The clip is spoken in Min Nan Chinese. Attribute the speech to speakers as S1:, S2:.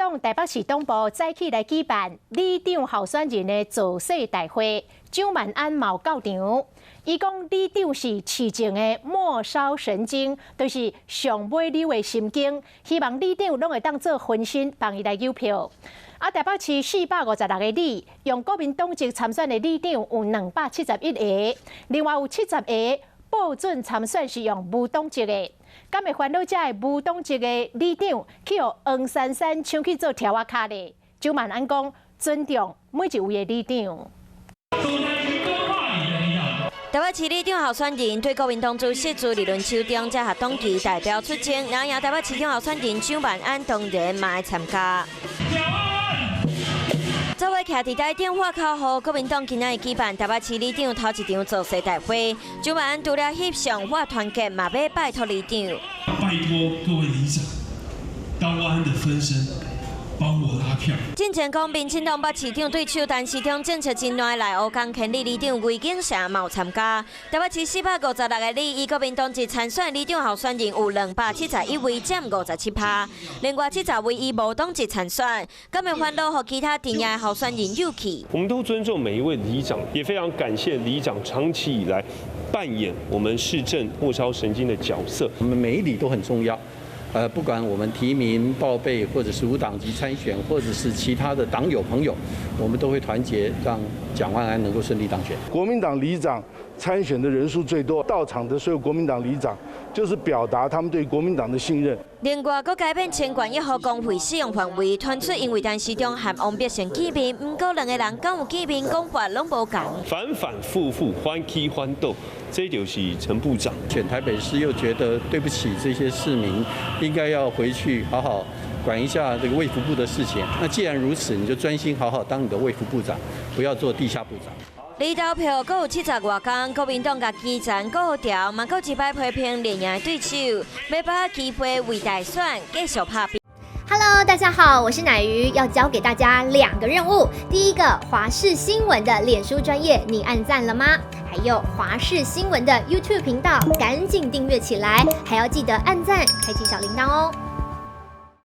S1: 黨台北市黨部早起來舉辦里長候選人的造勢大會，蔣萬安嘛有到場。伊講里長是市政的末梢神經，就是上尾溜的神經，希望里長攏會當做分身幫伊來扭票。啊，台北市456個里，用國民黨籍參選的里長有271個，另外有70個報准參選是用無黨籍的。敢會煩惱這个無黨籍的里長去予黃珊珊搶去做柱仔跤咧？蔣萬安講尊重每一位的里長。
S2: 台北市里長候選人對國民黨主席朱立倫手中這合黨旗代表出征，然後台北市長候選人蔣萬安當然嘛愛參加。做伙徛佇台頂發口號，國民黨今仔日舉辦台北市里長頭一場造勢大會，蔣萬安除了翕相發團結，嘛欲拜託里長。
S3: 拜託各位里長，當萬安的分身，幫我拉票。
S2: 進前講民進黨北市長對手陳時中政策真亂內湖江千里里長魏景成嘛有參加。台北市456個里，以國民黨籍參選里長候選人有271位，佔57%。另外70位以無黨籍參選，敢會煩惱予其他陣營候選人有去。
S4: 我們都尊重每一位里長，也非常感謝里長長期以來扮演我們市政末梢神經的角色。
S5: 我們每一里都很重要。不管我們提名報備，或者是無黨籍參選，或者是其他的黨友朋友，我們都會團結，讓蔣萬安能夠順利當選。
S6: 國民黨里長參選的人數最多，到場的所有國民黨里長，就是表達他們對國民黨的信任。
S2: 另外，閣改變清冠一號公費使用範圍，傳出因為陳時中和王必勝見面，毋過兩個人敢有見面講法攏無仝。
S4: 反反覆覆，翻起翻倒，這就是陳部長。
S5: 選台北市又覺得對不起這些市民，應該要回去好好管一下這個衛福部的事情。那既然如此，你就專心好好當你的衛福部長，不要做地下部長。
S2: 離投票閣有70外工，國民黨共基層顧調，嘛閣一擺批評連贏對手，欲把握機會為大選繼續拍拼。
S7: Hello，大家好，我是乃瑜，要交給大家兩個任務。第一個，華視新聞的臉書專頁，你按讚了嗎？還有華視新聞的 YouTube 頻道，趕緊訂閱起來，還要記得按讚，開啟小鈴鐺哦。